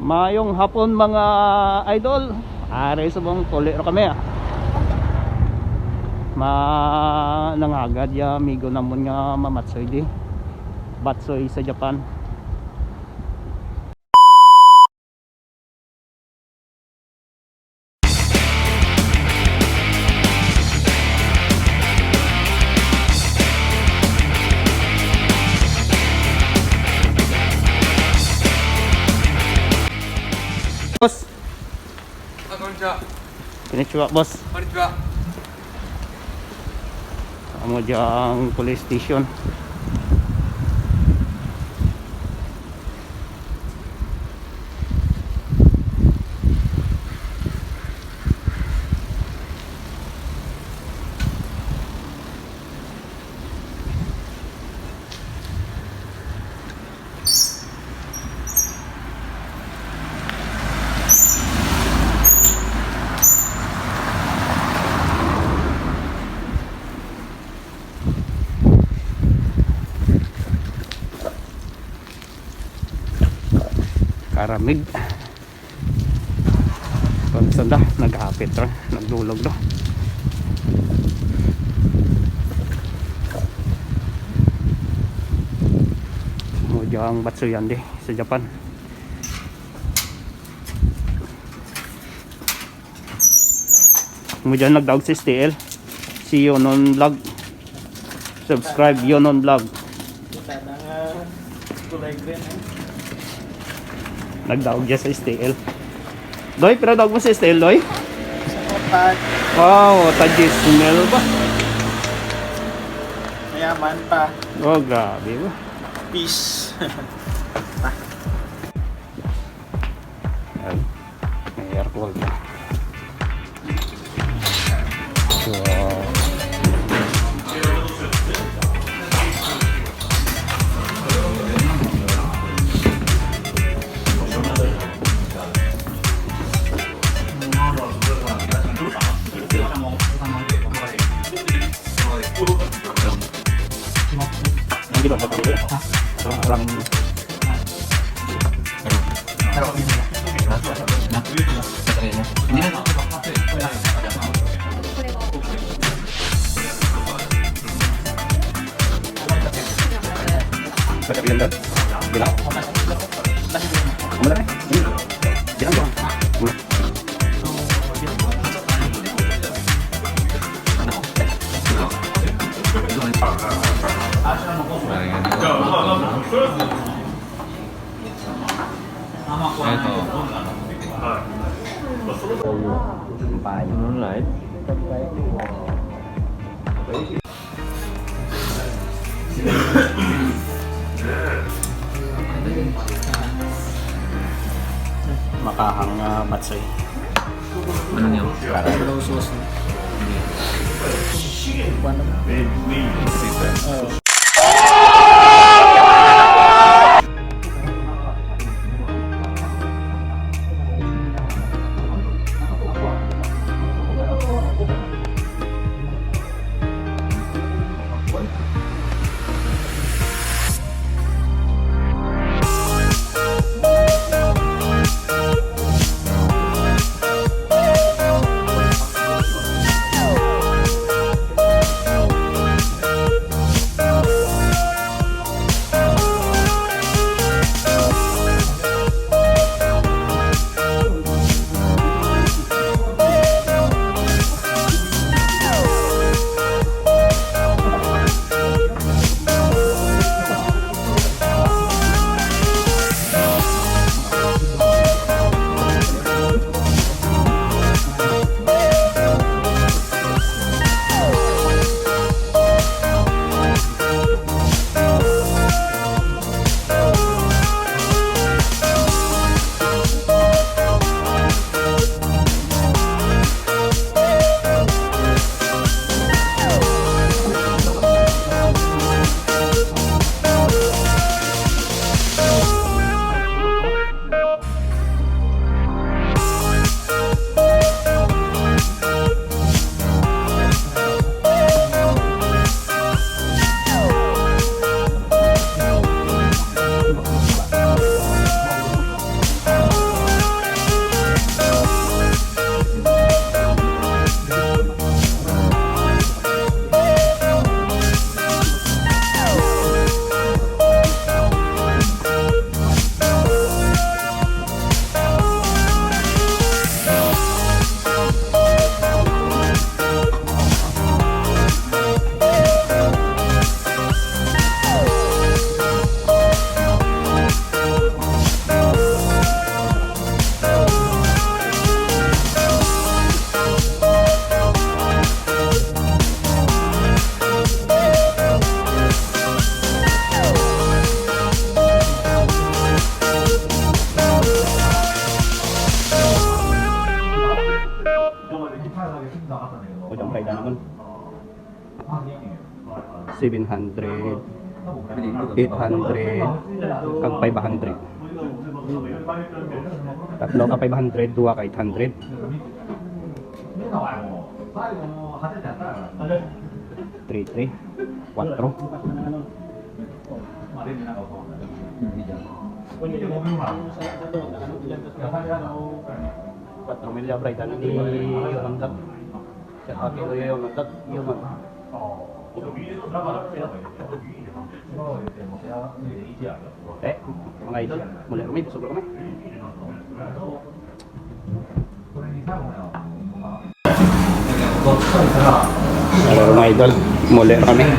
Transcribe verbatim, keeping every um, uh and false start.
Maayong hapon, mga idol. Ari subong tuli ra kami, ah. Ma nangagad ya amigo namon nga mamatsoy di. Batsoy sa Japan. Boss. Ah, konnichiwa. Konnichiwa, boss. Konnichiwa. Amo dyan ang police station. Karamig. Kung sanda, naghapit ra, nagdulog do. Mo dyan ang batsuyan di sa Japan. Mo dyan nagdaog sa S T L. Si Yonon Vlog. Subscribe Yonon Vlog. Kita na nga kulay green, eh. Nagdaog dyan sa S T L. Doy, pero daog mo sa S T L, Doy? Sa Cotac. Wow, tajis smell ba? Mayaman pa. Oh, grabe ba? Peace. Ayan. May aircon. So, Ito. Moonlight. Makahang, ah, batsoy. Ano niyo? Para daw sauce. Ano? Seven hundred, eight hundred, kag five hundred. Tatlo ka five hundred, duha ka eight hundred. Three, three, kwatro. Kwatro milya, bright, ano ni, yung ang dag. Siya, pati ko yung ang dag, yung ang Eh, mga idol, muli kami, busog na kami. Hello, mga idol, muli kami.